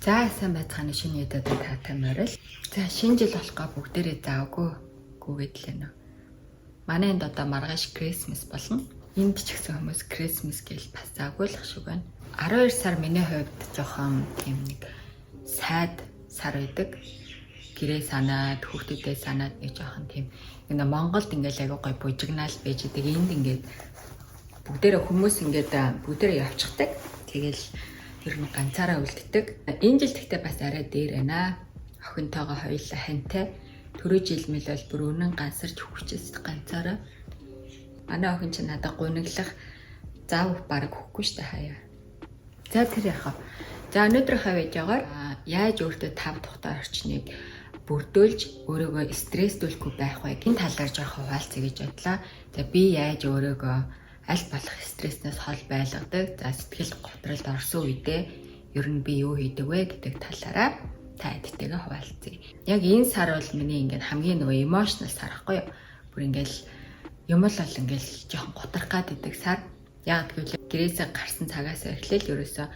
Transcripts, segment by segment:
За, сайн байцгаана, шинэ видеод таатай морил. За, шинэ жил болохгүй бүгдээрээ завгүй гүгээд л байна. Манай энд одоо маргааш Christmas болно. Энд ч гэсэн хүмүүс Christmas гэж бас завгүй л шиг байна. 12 сар миний хувьд жоохон тийм нэг sad сар байдаг. Гэрээ санаад, хүүхдүүдээ санаад нэг жоохон тийм нэг Монголд ингээл айгуу гоё бужигнаал байж идэг. Энд ингээд бүгдээрээ хүмүүс ингээд бүгдээрээ явчихдаг. Тэгэл ер нь ганцаараа үлддэг. Энэ жил тэгтээ бас арай дээр байна. Охинтойгоо хоёулаа хантай. Түрүү жил мэл бол бүр үнэн гансарч хөвчөөс ганцаараа. Манай охин чинь надад гуниглах зав бараг өгөхгүй штэ хаяа. За, тэр яхаа. За, өнөөдрийнхөө видеогоор яаж өөртөө тав тухтай орчныг бүрдүүлж өөрийгөө стресстүүлэхгүй байх вэ? Энэ талаар жоохон хуваалцъя гэж бодлоо. За, би яаж өөрийгөө аль болох стресснээс хол байлгадаг. За, сэтгэл готролд орсон үедээ ер нь би юу хийдэг вэ гэдэг талаараа та хэдтэйгээ хуваалцъя. Яг энэ сар бол миний ингээд хамгийн нөгөө emotional сар ахгүй юу? Бүр ингээл юм л бол ингээл жоохон готрох гад идэг сар. Яг гэвэл гэрээсээ гарсан цагаас эхлээл ерөөсөө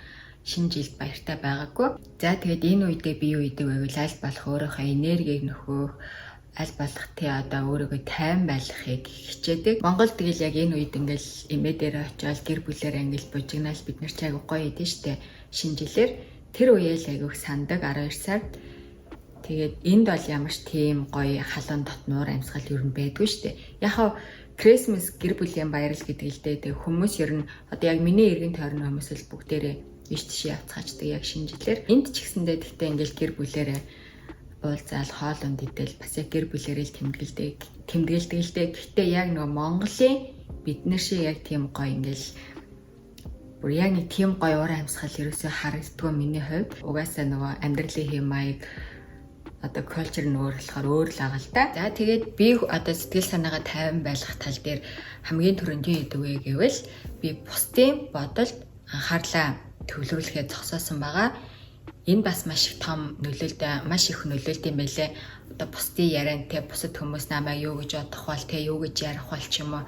шинэ жилд баяртай байгаагүй. За, тэгээд энэ үедээ би юу хийдэг вэ гэвэл аль болох өөрийнхөө энергийг нөхөх, аль болох тий одоо өөрийгөө тайван байлгахыг хичээдэг. Монгол тэгэл яг энэ үед ингээл эмээ дээр очиод гэр бүлээр ингээл бужигнаал бид нар ч айгу гоё идэв штэ. Шинэ жилээр тэр үеэл айгүйх сандаг 12 сард. Тэгээд энд бол ямар ч тийм гоё халуун дотнуур амьсгал ер нь байдгүй штэ. Яг хав Christmas гэр бүлийн баярал гэдэг л дээ. Тэг хүмүүс ер нь одоо яг миний эргэн тойрны хүмүүс л бүгдээрээ иш тийш явцгаачдаг яг шинэ жилээр. Энд ч гэсэндээ тэгтээ ингээл гэр бүлээрээ уулзаал, хоол унд идэл, бас яг гэр бүлэрээ л тэмдэглэдэг тэмдэглэдэг л дээ. Гэхдээ яг нөгөө Монголын бид нар шиг яг тийм гоё ингээл бүр яг нэг тийм гоё уур амьсгал ерөөсөө харагддаггүй миний хувьд. Угаасаа нөгөө амьдралын хэм маяг, одоо culture нь өөр болохоор өөр л байгаа л да. За, тэгээд би одоо сэтгэл санаагаа тайван байлгах тал дээр хамгийн түрүүнд юу хийдэг вэ гэвэл би бусдын бодолд анхаарлаа төвлөрүүлэхээ зогсоосон байгаа. Энэ бас маш их том нөлөөлтэй, маш их нөлөөлт юм байлээ. Одоо бусдын ярианд те, бусад хүмүүс намайг юу гэж бодох бол те, юу гэж ярих бол ч юм уу.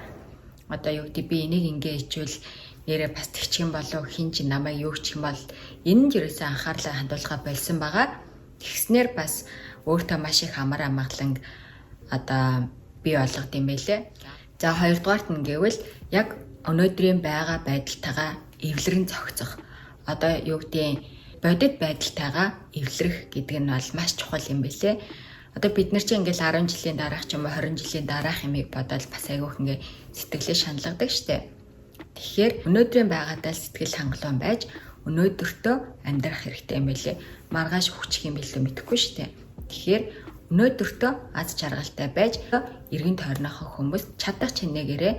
Одоо юу гэдэг, би энийг ингээ ичвэл нэрээ бас тэгчих юм болов, хин чи намайг юу гэх юм бол, энэ нь ерөөсөө анхаарлаа хандуулгаа болсон байгаа. Тэгснээр бас өөртөө маш их амар амгалан одоо бий болгод юм байлээ. За, хоёрдугаарт нь гэвэл яг өнөөдрийн байгаа байдалтайгаа эвлэрэн зохицох. Одоо юу гэдгийг, бодит байдалтайгаа эвлэрэх гэдэг нь бол маш чухал юм бэлээ. Одоо бид нар чинь ингээл 10 жилийн дараах ч юм уу, 20 жилийн дараах юмыг бодоод бас айгүйх ингээ сэтгэлээ шаналгадаг штэ. Тэгэхээр өнөөдрийн байгаадаа л сэтгэл хангалуун байж өнөөдөртөө амьдрах хэрэгтэй юм байлээ. Маргааш хөвчих юм билүү мэдэхгүй штэ. Тэгэхээр өнөөдөртөө аз жаргалтай байж эргэн тойрныхоо хүмүүс чадах чинээгээрээ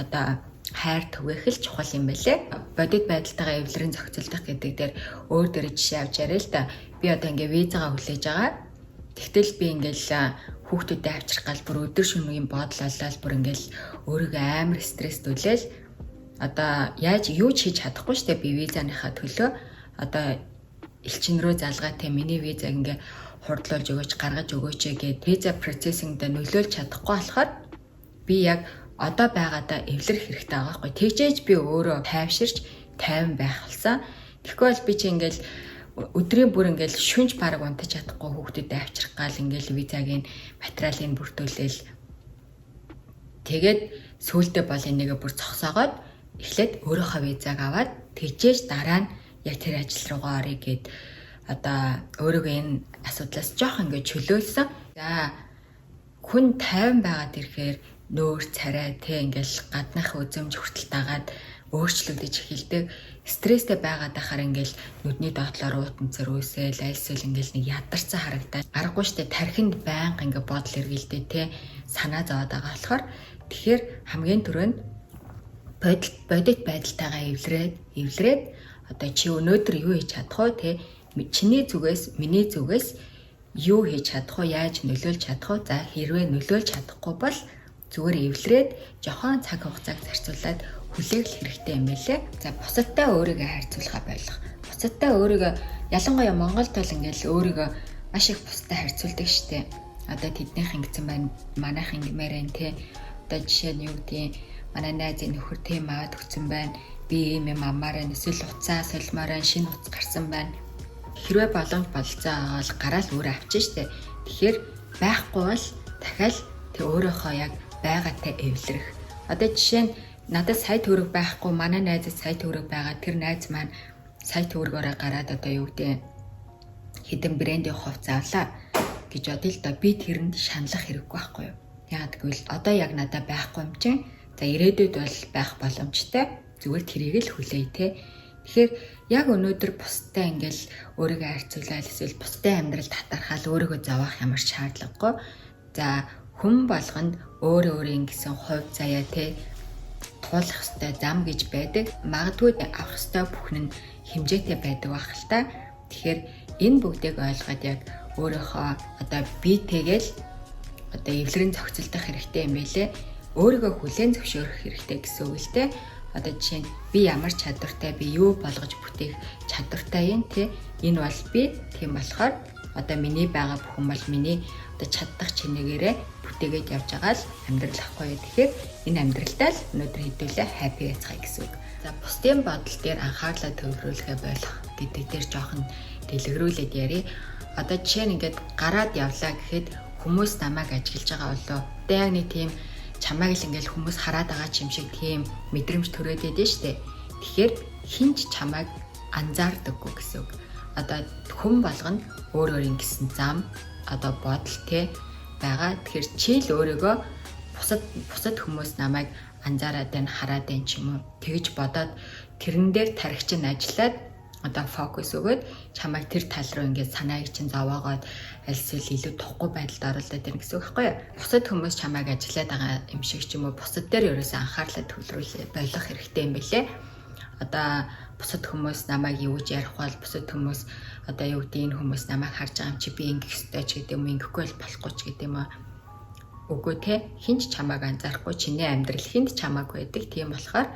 одоо хайр түгээх л чухал юм байлээ. Бодит байдалтайгаа эвлэрэн зохицолдох гэдэг дээр өөр дээр жишээ авч яриа л да. Би одоо ингээ визагаа хүлээж байгаа. Тэгтэл би ингээл хүүхдүүдэд авчрах гал бүр өдөр шөнөгийн бодол олоод бүр ингээл өөрийгөө амар стресстүүлээл одоо яаж юу ч хийж чадахгүй штэ. Би визаныхаа төлөө одоо элчин рүү залгаатай, миний визаг ингээ хурдлуулж өгөөч, гаргаж өгөөч гэд виза processing д нөлөөлж чадахгүй болохоор би яг одоо байгаадаа эвлэрэх хэрэгтэй байгаа байхгүй. Тэгжээж би өөрөө тайвширч тайван байх болсон. Тэгэхгүй бол би чи ингээл өдрийн бүр ингээл шүнж бараг унтаж чадахгүй хүүхдүүдэд авчрах гал ингээл визагийн материалыг бүрдүүлээл, тэгээд сүүлдээ бол энийгээ бүр зогсоогоод эхлээд өөрийнхөө визаг аваад тэгжээж дараа нь яг тэр ажил руугаа оръё гэд одоо өөрийгөө энэ асуудлаас жоох ингээд чөлөөлсөн. За, хүн тайван байгаад ирэхээр нөөр царай те ингээл гадныхаа үзэмж хүртэл дагаад өөрчлөгдөж эхэлдэг. Стресстэй байгаад байхаар ингээл нүдний доотлоор уутан цэр үүсэл, альсэл ингээл нэг ядарсан харагдаад аргагүй штэ, тархинд байнга ингээ бодол эргэлдээ те, санаа зовоод байгаа болохоор. Тэгэхээр хамгийн түрүүнд бодит байдалтайгаа эвлэрээд эвлэрээд одоо чи өнөөдөр юу хийж чадах вэ те, чиний зүгээс, миний зүгээс юу хийж чадах вэ, яаж нөлөөлж чадах вэ? За, хэрвээ нөлөөлж чадахгүй бол зүгээр эвлэрээд жохон цаг хугацааг зарцуулаад хүлээх хэрэгтэй юм байлээ. За, бусадтай өөрийгөө харьцуулахаа болох. Бусадтай өөрийгөө, ялангуяа Монголд бол ингээл өөрийгөө маш их бусадтай харьцуулдаг штэ. Одоо тэднийх ингэсэн байна, манайх ингэмээр байна те. Одоо жишээ нь юу гэдгийг, манай найзын нөхөр тийм аваад өгсөн байна. Би ийм юм амаар байна. Эсвэл утсаа солимоор байна, шинэ утас гарсан байна. Хэрвээ боломж бололцоо байгаа бол гараал өөрөө авчина штэ. Тэгэхээр байхгүй бол дахиад тэг өөрөөхөө яг байгаатай эвлэрэх. Одоо жишээ нь надад сая төгрөг байхгүй, манай найзад сая төгрөг байгаа. Тэр найз маань сая төгрөгөөрөө гараад одоо юу гэдэг хэдэн брендийн хувцас авлаа гэж бодъё л доо. Би тэрэнд шаналх хэрэггүй байхгүй юу? Яагаад гэвэл одоо яг надад байхгүй юм чинь. За ирээдүйд бол байх боломжтой. Зүгээр тэрийг л хүлээе те. Тэгэхээр яг өнөөдөр бусдаа ингээл өөрийгөө харьцуулаад эсвэл бусдын амьдралд татархаал өөрийгөө зовоох ямар шаардлагагүй. За хүн болгонд өөр өөрийн гэсэн хувь заяа те туулах ёстой зам гэж байдаг. Магадгүй авах ёстой бүхэн нь хэмжээтэй байдаг байх л та. Тэгэхээр энэ бүгдийг ойлгоод яг өөрийнхөө одоо биетэйгээл одоо эвлэрэн зохицолдох хэрэгтэй юм байлээ. Өөрийгөө хүлээн зөвшөөрөх хэрэгтэй гэсэн үг л дээ. Одоо жишээ нь би ямар чадвартай, би юу болгож бүтээх чадвартай юм те. Энэ бол би, тийм болохоор одоо миний байгаа бүхэн бол миний одоо чаддах чинээгээрээ бүтээгээд явж байгаа л амьдрал ахгүй юу. Тэгэхээр энэ амьдралдаа л өнөөдөр хэдүүлээ happy байцгаая гэсэн үг. За бусдын бодол дээр анхаарлаа төвлөрүүлэхээ болох гэдэг дээр жоохон дэлгэрүүлээд ярив. Одоо жишээ нь ингээд гараад явлаа гэхэд хүмүүс намайг ажиглаж байгаа болоо. Одоо яг нэг тийм чамайг л ингээл хүмүүс хараад байгаа ч юм шиг тийм мэдрэмж төрөөд байдэн штэ. Тэгэхээр хинч чамайг анзаардаггүй гэсэн үг. Одоо хүн болгонд өөр өөр ингэсэн зам одоо бодол те байгаа. Тэгэхээр чи л өөрийгөө бусад хүмүүс намайг анзаараад байна, хараад байна ч юм уу. Тэгж бодоод тэрэн дээр тархи чинь ажиллаад одоо фокус өгөөд чамайг тэр тал руу ингээд санааг чинь зовоогоод альсвал илүү тухгүй байдалд оруулаад ирнэ гэсэн үг байхгүй юу? Бусад хүмүүс чамайг ажиллаад байгаа юм шиг ч юм уу бусад дээр ерөөсөө анхаарлаа төвлөрүүлээ болох хэрэгтэй юм билэ. Одоо бусад хүмүүс намайг юу гэж ярих бол бусад хүмүүс одоо юу гэдэг энэ хүмүүс намайг харж байгаа юм чи би ингэх ёстой ч гэдэг юм уу, ингэхгүй бол болохгүй ч гэдэг юм уу. Үгүй те, хинч чамайг анзаарахгүй, чиний амьдрал хинт чамайг байдаг. Тийм болохоор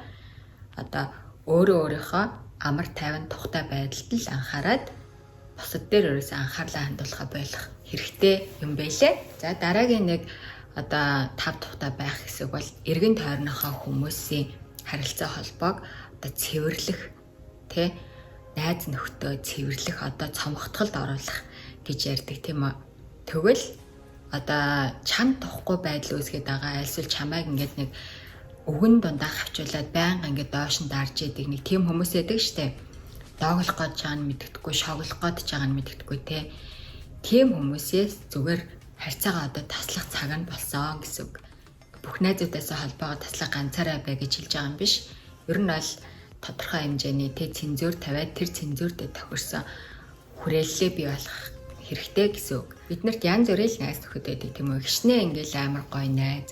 одоо өөрөө өөрийнхөө амар тайван тухтай байдалд л анхаарад бусад дээр ерөөсөө анхаарлаа хандуулахаа болох хэрэгтэй юм байлээ. За дараагийн нэг одоо тав тухтай байх хэсэг бол эргэн тойрныхоо хүмүүсийн харилцаа холбоог одоо цэвэрлэх тэ найз нөхдөө цэвэрлэх одоо цомготголд оруулах гэж ярьдаг тийм үү. Тэгвэл одоо чам тухгүй байдал үүсгээд байгаа альсвал чамайг ингээд нэг өвгөн дундаа хавчуулаад байнга ингээд доош нь дарж идэг нэг тийм хүмүүс байдаг штэ. Дооглох гээд байгаа нь мэддэхгүй, шоглох гээд байгаа нь мэддэхгүй те. Тийм хүмүүсээс зүгээр харьцаагаа одоо таслах цаг нь болсон гэсэн үг. Бүх найзуудаасаа холбоогоо таслах ганцаараа бай гэж хэлж байгаа юм биш. Ер нь бол тодорхой хэмжээний тэ цензуур тавиад тэр цензуурдээ тохирсон хүрээллээ бий болох хэрэгтэй гэсэн үг. Бид нарт янз бүрийн л найз нөхөд байдаг тийм үү. Хичнээн ингээл амар гоё найз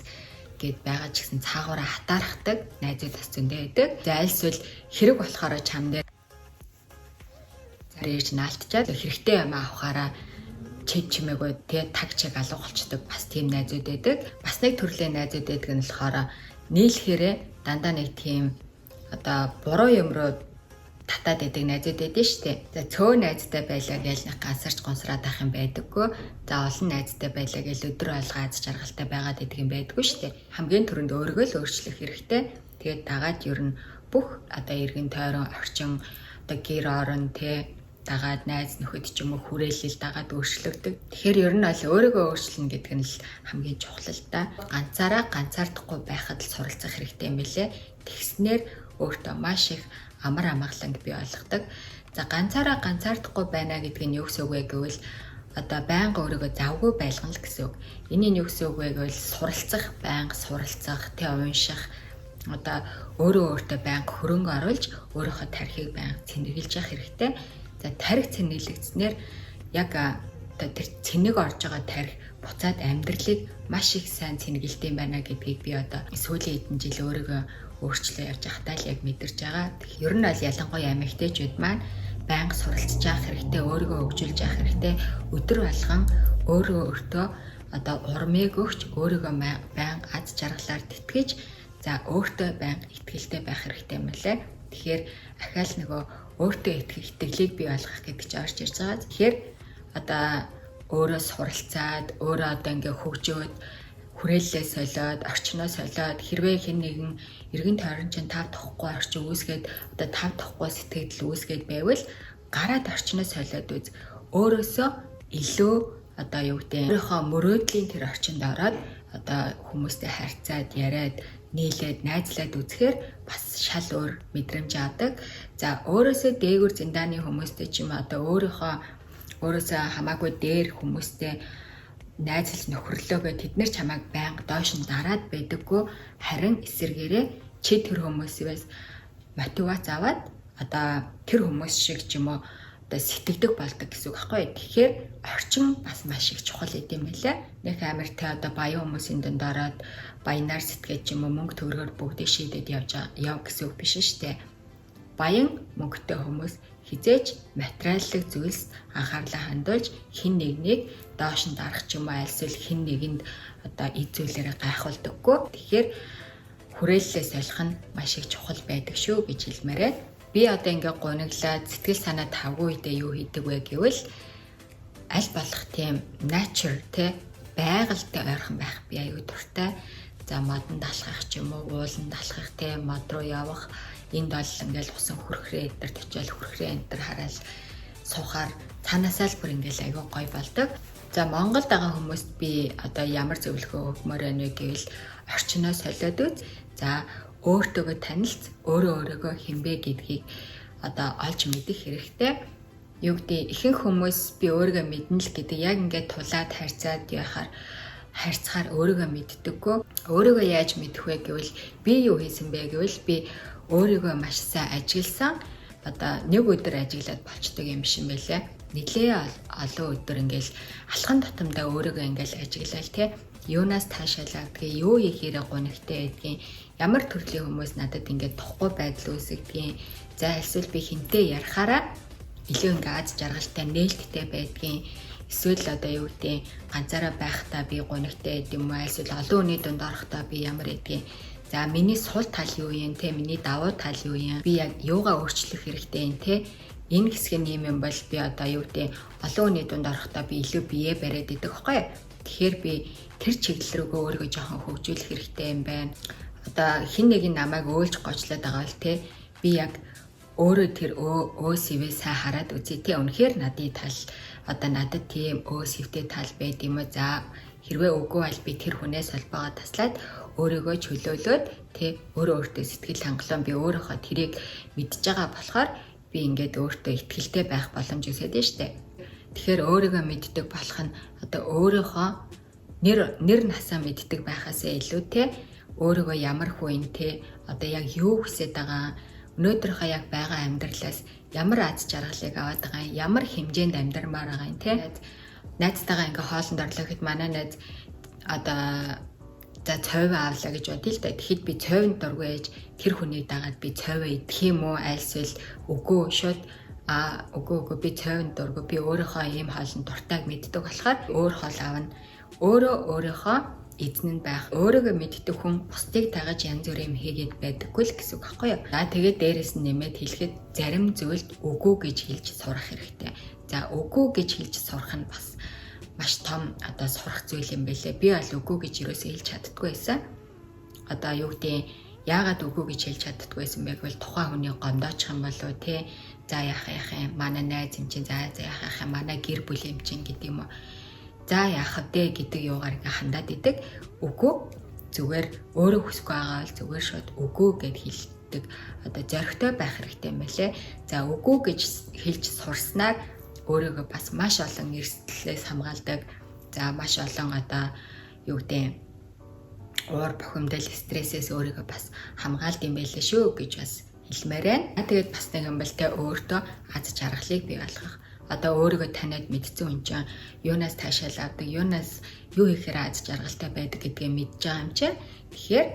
гэд байгаа ч гэсэн цаагаараа хатаархдаг найзууд бас зөндөө байдаг. За альсвал хэрэг болохоор чам дээр ирж наалтчаад хэрэгтэй юм авахаараа чиг чимээгүй тэ таг чиг алга болчдөг бас тийм найзууд байдаг. Бас нэг төрлийн найзууд байдаг нь болохоор нийлэхээрээ дандаа нэг тийм одоо буруу юм руу татаад байдаг найзууд байдаг шүү дээ. За цөө найзтай байлаа гэж нэг гансарч гонсраад ах юм байдаггүй. За олон найзтай байлаа гэж өдөр болгоо аз жаргалтай байгаад байдаг юм байдаггүй шүү дээ. Хамгийн түрүүнд өөрийгөө л өөрчлөх хэрэгтэй. Тэгээд дагаад ер нь бүх одоо эргэн тойрон орчин одоо гэр орон те дагаад найз нөхөд ч юм уу хүрээлэл дагаад өөрчлөгдөг. Тэгэхээр ер нь бол өөрийгөө өөрчилнө гэдэг нь л хамгийн чухал л да. Ганцаараа ганцаардахгүй байхад л суралцах хэрэгтэй юм билэ. Тэгснээр өөртөө маш их амар амгаланг бий болгодог. За ганцаараа ганцаардахгүй байна гэдэг нь юу гэсэн үг вэ гэвэл одоо байнга өөрийгөө завгүй байлгана л гэсэн үг. Энэ нь юу гэсэн үг вэ гэвэл суралцах, байнга суралцах, тэ унших, одоо өөрөө өөртөө байнга хөрөнгө оруулж өөрийнхөө тархийг байнга цэнэглэж явах хэрэгтэй. За тархи цэнэглэгдснээр яг одоо тэр цэнэг орж байгаа тархи буцаад амьдралыг маш их сайн цэнэгэлдэм байна гэдгийг би одоо сүүлийн хэдэн жил өөрийгөө өөрчлөө явж байхдаа л яг мэдэрч байгаа. Ер нь бол ялангуяа эмэгтэйчүүд маань байнга суралцж явах хэрэгтэй, өөрийгөө хөгжүүлж явах хэрэгтэй. Өдөр болгон өөрөө өөртөө одоо урмыг өгч, өөрийгөө байнга аз жаргалаар тэтгэж, за өөртөө байнга итгэлтэй байх хэрэгтэй юм лээ. Тэгэхээр ахаал нөгөө өөртөө итгэх итгэлийг бий болгох гэдэг чинь орж ирж байгаа. Тэгэхээр одоо өөрөө суралцаад, өөрөө одоо ингээ хөгжөөд хүрээллээ солиод, орчноо солиод хэрвээ хэн нэгэн эргэн тойрон чинь тав тухгүй орчин үүсгээд одоо тав тухгүй сэтгэл үүсгээд байвал Гараад орчноо солиод үз. Өөрөөсөө илүү одоо юу гэдэг өөрийнхөө мөрөөдлийн тэр орчинд ороод одоо хүмүүстэй харьцаад, яриад, нийлээд, найзлаад үзэхээр бас шал өөр мэдрэмж авдаг. За, өөрөөсөө дээгүр зиндааны хүмүүстэй ч юм одоо өөрөөсөө хамаагүй дээр хүмүүстэй найзалж нөхөрлөөгөө тэд нар чамайг байнга доош нь дараад байдаггүй, харин эсэргээрээ чи тэр хүмүүсээс мотивац аваад одоо тэр хүмүүс шиг ч юм уу одоо сэтгэдэг болдог гэсэн үг байхгүй. Тэгэхээр орчин бас маш их чухал юм байлаа. Нэг амар те одоо баян хүмүүсийн дунд ороод баянаар сэтгээд ч юм уу мөнгө төгрөгөөр бүгдийг шийдээд явж яв гэсэн үг биш шүү дээ. Баян мөнгөтэй хүмүүс хизээж материаллык зүйлс анхаарлаа хандуулж хэн нэгнийг доош нь дарах ч юм уу альсвал хэн нэгэнд одоо эд зүйлээрээ гайхуулдаггүй. Тэгэхээр хүрээллээ солих нь маш их чухал байдаг шүү гэж хэлмээр байна. Би одоо ингээ гуниглаад сэтгэл санаа тавгүй үедээ юу хийдэг вэ гэвэл аль болох тийм nature те байгальтай ойрхон байх би аюу дуртай. За, модонд алхах ч юм уу, ууланд алхах те, мод руу явах, энд бол ингээл усан хөрхрээ энэ тэр очиад хөрхрээ энэ тэр хараад суухаар цаанаасаа л бүр ингээл аюу гоё болдог. За, Монголд байгаа хүмүүст би одоо ямар зөвлөгөө өгмөр байна вэ гэвэл орчноо солиод үз. За, өөртөөгөө танилц, өөрөө өөрийгөө хэн бэ гэдгийг одоо олж мэдэх хэрэгтэй. Юу гэдэг, ихэнх хүмүүс би өөрийгөө мэднэ л гэдэг яг ингээд тулаад харьцаад яхаар харьцахаар өөрийгөө мэддэггүй. Өөрийгөө яаж мэдэх вэ гэвэл би юу хийсэн бэ гэвэл би өөрийгөө маш сайн ажигласан. Одоо нэг өдөр ажиглаад болчдөг юм биш юм байлээ. Нилээ олон өдөр ингээл алхан тутамдаа өөрийгөө ингээл ажиглал те, юунаас таашаалагдгийг, юу хийхээрээ гунигтай байдгийг, ямар төрлийн хүмүүс надад ингээд тухгүй байдал үүсгэдгийг, за эсвэл би хинтээ ярихаараа илүү ингээ аз жаргалтай, нээлттэй байдгийг, эсвэл одоо юу гэдэг ганцаараа байхдаа би гунигтай байд юм уу, эсвэл олон хүний дунд орохдоо би ямар байдгийг, за миний сул тал юу юм те, миний давуу тал юу юм, би яг юугаа өөрчлөх хэрэгтэй юм те, энэ хэсэг нь юм юм бол би одоо юу гэдэг олон хүний дунд орохдоо би илүү бие бариад идэх байхгүй. Тэгэхээр би тэр чиглэл рүүгээ өөрийгөө жоохон хөгжүүлэх хэрэгтэй юм байна. Одоо хэн нэг нь намайг өөлж гожлоод байгаа бол те, би яг өөрөө тэр өө сэвээ сайн хараад үзье те, үнэхээр надын тал одоо надад тийм өө сэвтэй тал байд юм уу? За, хэрвээ үгүй бол би тэр хүнээс холбоогоо таслаад өөрийгөө чөлөөлөөд те, өөрөө өөртөө сэтгэл хангалуун, би өөрийнхөө тэрийг мэдж байгаа болохоор би ингээд өөртөө итгэлтэй байх боломж үүсээд нь штэ. Тэгэхээр өөрийгөө мэддэг болох нь одоо өөрийнхөө нэр насаа мэддэг байхаасаа илүү те, өөрийгөө ямар хүн юм те, одоо яг юу хүсэж байгаа, өнөөдрийнхөө яг байгаа амьдралаас ямар аз жаргалыг аваад байгаа юм, ямар хэмжээнд амьдрмаар байгаа юм те. Найзтайгаа ингээ хоолнд орлоо гэхэд манай найз одоо за цовь авлаа гэж бодъё л да. Тэгэхэд би цовинд дургүй ээж тэр хүнийг дагаад би цовь идэх юм уу, альсвал үгүй шууд а үгүй би цовинд дургүй, би өөрийнхөө ийм хоолнд дуртайг мэддэг болохоор өөр хоол авна. Өөрөө өөрийнхөө эзэн нь байх. Өөрийгөө мэддэг хүн бусдыг дагаж янз бүрийн юм хийгээд байдаггүй л гэсэн үг байхгүй юу? За, тэгээд дээрэс нь нэмээд хэлэхэд зарим зүйлд үгүй гэж хэлж сурах хэрэгтэй. За, үгүй гэж хэлж сурах нь бас маш том одоо сурах зүйл юм байлээ. Би бол үгүй гэж юусоо хэлж чаддаггүй байсан. Одоо юу гэдэг, яагаад үгүй гэж хэлж чаддаггүй байсан бэ гэвэл тухайн хүний гомдоочих юм болов те. За, яах яах юм, манай найз юм чинь, за за яах яах юм, манай гэр бүл юм чинь гэдэг юм уу. За, яах вэ гэдэг юугаар ингээ хандаад идэг. Үгүй, зүгээр өөрөө хүсэхгүй байгаа бол зүгээр шууд үгүй гэд хэлдэг. Одоо зоригтой байх хэрэгтэй юм байлээ. За, үгүй гэж хэлж сурснаар өөрийгөө бас маш олон эрсдлээс хамгаалдаг. За, маш олон одоо юу гэдэг уур бухимдал, стрессээс өөрийгөө бас хамгаалд юм байлээ шүү гэж бас хэлмээр байна. Тэгээд бас нэг юм бол те, өөртөө аз жаргалыг бий болгох. Одоо өөрийгөө таниад мэдсэн хүн чинь юунаас таашаал авдаг, юунаас юу хийхээр аз жаргалтай байдаг гэдгээ мэдж байгаа юм чинь. Тэгэхээр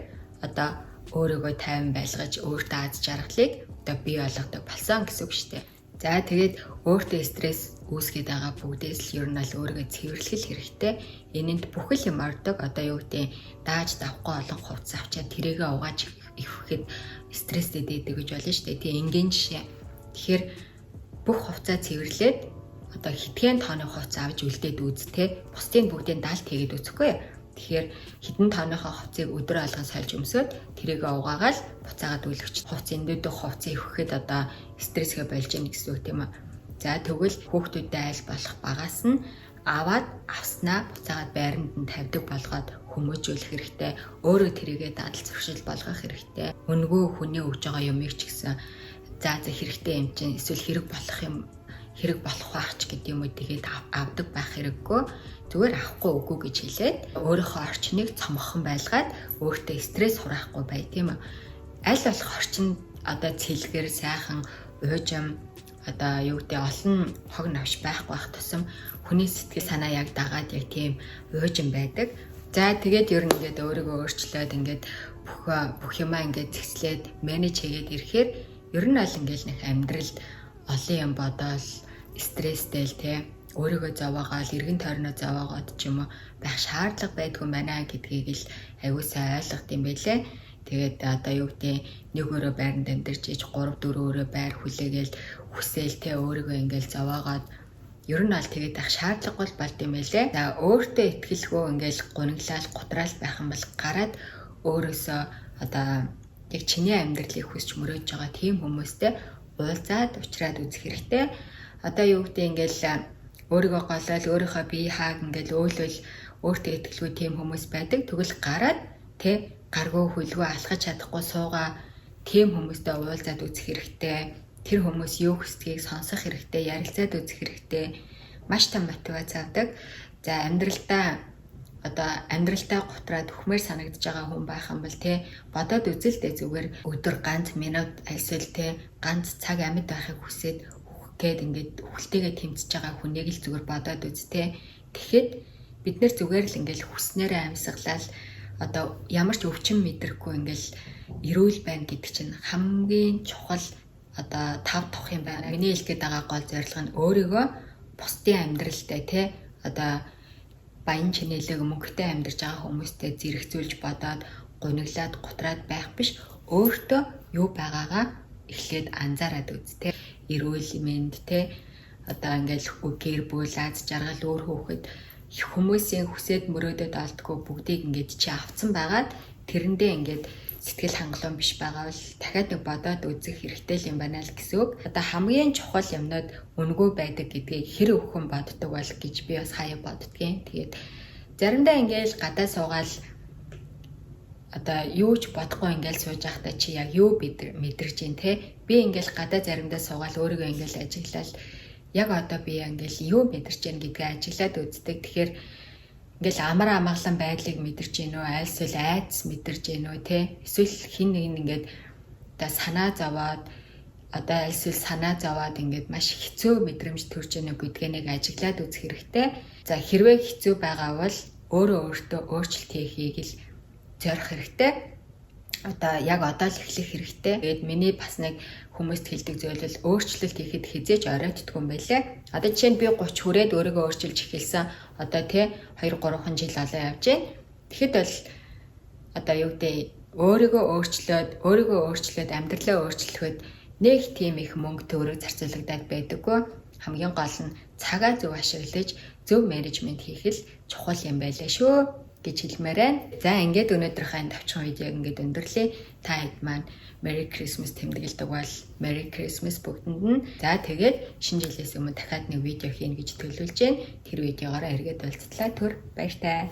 одоо өөрийгөө тайван байлгаж өөртөө аз жаргалыг одоо бий болгодог болсон гэсэн үг шүү дээ. За, тэгээд өөртөө стресс үүсгээд байгаа бүгдээс л ер нь аль өөрийгөө цэвэрлэх хэрэгтэй. Энэнд бүх л юм ордог. Одоо юу гэдэг, дааж давхгүй олон хувцас авчаад тэрийгэ угааж ивхэхэд стресстэй дээдэг гэж болно шүү дээ. Тэгээ энгийн жишээ. Тэгэхээр бүх хувцаа цэвэрлээд одоо хэдхэн тооны хувцас авч үлдээд үз те. Бусдын бүгдийг далд хийгээд үзэхгүй. Тэгэхээр хэдэн тооныхоо хувцсыг өдөр болгон сольж өмсөөд тэрийг угаагаал буцаагаад үлгэж, хувцс эндүүдэх хувцсыг ивхэхэд одоо стрессгээ болж гин гэсэн үг тийм үү. За, тэгвэл хүүхдүүдэд аль болох багаас нь аваад авснаа буцаагаад байранд нь тавьдаг болгоод хүмүүжүүлэх хэрэгтэй. Өөрөө тэрийгээ дадал зуршил болгох хэрэгтэй. Үнэгүй хүний өгж байгаа юмыг ч гэсэн за хэрэгтэй юм чинь эсвэл хэрэг болох юм, хэрэг болох байх ч гэдэг юм уу, тэгээд авдаг байх хэрэггүй. Зүгээр авахгүй, үгүй гэж хэлээд өөрийнхөө орчныг цомгохон байлгаад өөртөө стресс хураахгүй бай, тийм үү. Аль болох орчин одоо цэлгэр, сайхан, уужим, одоо юу гэдэг, олон хог навш байхгүй байх тусам хүний сэтгэл санаа яг дагаад яг тийм уужим байдаг. За, тэгээд ер нь ингээд өөрийгөө өөрчлөөд, ингээд бүх бүх юмаа ингээд зэгцлээд manage хийгээд ирэхээр ер нь аль ингээд нэг амьдралд олон юм бодоол стресстэй л те, өөрийгөө зовоогоол, эргэн тойрноо зовоогоод ч юм уу байх шаардлага байдгүй байна гэдгийг л аягүй сайн ойлгох юм байлээ. Тэгээд одоо юу гэдэг, нэг өрөө байранд амьдарч иж 3 4 өрөө байр хүлээгээл хүсээл те, өөрийгөө ингээл зовоогоод ер нь бол тэгээд ах шаардлагагүй болд юм байлээ. За, өөртөө итгэлгүй ингээл гуниглал гутраал байх юм бол гараад өөрөөсөө одоо яг чиний амьдралыг хүсч мөрөөдж байгаа тийм хүмүүстэй уулзаад уулзраад үзэх хэрэгтэй. Одоо юу гэдэг, ингээл өөрийгөө голоол, өөрийнхөө бие хааг ингээл өөлөөл, өөртөө итгэлгүй тийм хүмүүс байдаг. Тэгвэл гараад тэ, гаргүй хөлгөө алхаж чадахгүй суугаа тийм хүмүүстэй уулзаад үзэх хэрэгтэй. Тэр хүмүүс юу хүсдгийг сонсох хэрэгтэй, ярилцаад үзэх хэрэгтэй. Маш том мотивац авдаг. За, амьдралдаа одоо амьдралдаа гутраад үхмээр санагдаж байгаа хүн байх юм бол те, бодоод үзэл дээ, зүгээр өдөр ганц минут альсвал те, ганц цаг амьд байхыг хүсээд үхэх гээд ингээд үхэлтэйгээ тэмцэж байгаа хүнийг л зүгээр бодоод үз те. Тэгэхэд бид нэр зүгээр л ингээл хүснээрээ амьсгалал одоо ямар ч өвчин мэдрэхгүй ингээл эрүүл байна гэдэг чинь хамгийн чухал одоо тав тух юм байна. Миний хэлэх гээд байгаа гол зорилго нь өөрийгөө бусдын амьдралтай те, одоо баян чинээлэг мөнгөтэй амьдарч байгаа хүмүүстэй зэрэгцүүлж бодоод гуниглаад гутраад байх биш, өөртөө юу байгаагаа эхлээд анзаараад үз те. Эрүүл мэнд те, одоо ингээл гэр бүл, аз жаргал, үр хүүхэд, хүмүүсийн хүсээд мөрөөдөд олдгоо бүгдийг ингээд чи авцсан байгаад тэрэндээ ингээд сэтгэл хангалуун биш байгаа бол дахиад нэг бодоод үзэх хэрэгтэй л юм байна л гэсэн үг. Одоо хамгийн чухал юмнууд үнэгүй байдаг гэдгийг хэр өхөн боддог бол гэж би бас хаяа боддгийн. Тэгээд заримдаа ингээл гадаа суугаал одоо юу ч бодохгүй ингээл сууж байхдаа чи яг юу мэдэрч юм те? Би ингээл гадаа заримдаа суугаал өөрийгөө ингээл ажиглал, яг одоо би ингээл юу мэдэрч байна гэдгээ ажиглаад үздэг. Тэгэхээр ингээл амар амгалан байдлыг мэдэрч гин үү, альсвал айдас мэдэрч гин үү те? Эсвэл хин нэг нь ингээд одоо санаа зовоод, одоо альсвал санаа зовоод ингээд маш хэцүү мэдрэмж төрж гин үү гэдгээ нэг ажиглаад үзэх хэрэгтэй. За, хэрвээ хэцүү байгаа бол өөрөө өөртөө өөрчлөлт хийхийг л зорих хэрэгтэй. Одоо яг одоо л эхлэх хэрэгтэй. Тэгээд миний бас нэг хүмүүст хэлдэг зүйл бол өөрчлөлт хийхэд хэзээ ч оройтдгүй юм байлээ. Одоо жишээ нь би 30 хүрээд өөрийгөө өөрчилж эхэлсэн. Одоо тий, 2 3 жил олон явж байна. Тэгэхэд бол одоо юу гэдэг, өөрийгөө өөрчлөөд амьдралаа өөрчлөхөд нэг тийм их мөнгө төгрөг зарцуулагдаад байдаггүй. Хамгийн гол нь цагаа зөв ашиглаж, зөв менежмент хийх л чухал юм байлаа шүү гэж хэлмээр байна. За, ингээд өнөөдрийнхөө энэ товчхон видеог ингээд өндөрлөө. Та хэд маань Merry Christmas тэмдэглэдэг бол Merry Christmas бүгдэнд нь. За, тэгээд шинэ жилээс өмнө дахиад нэг видео хийнэ гэж төлөвлөж байна. Тэр видеогоороо эргээд уулзтлаа. Түр баяртай.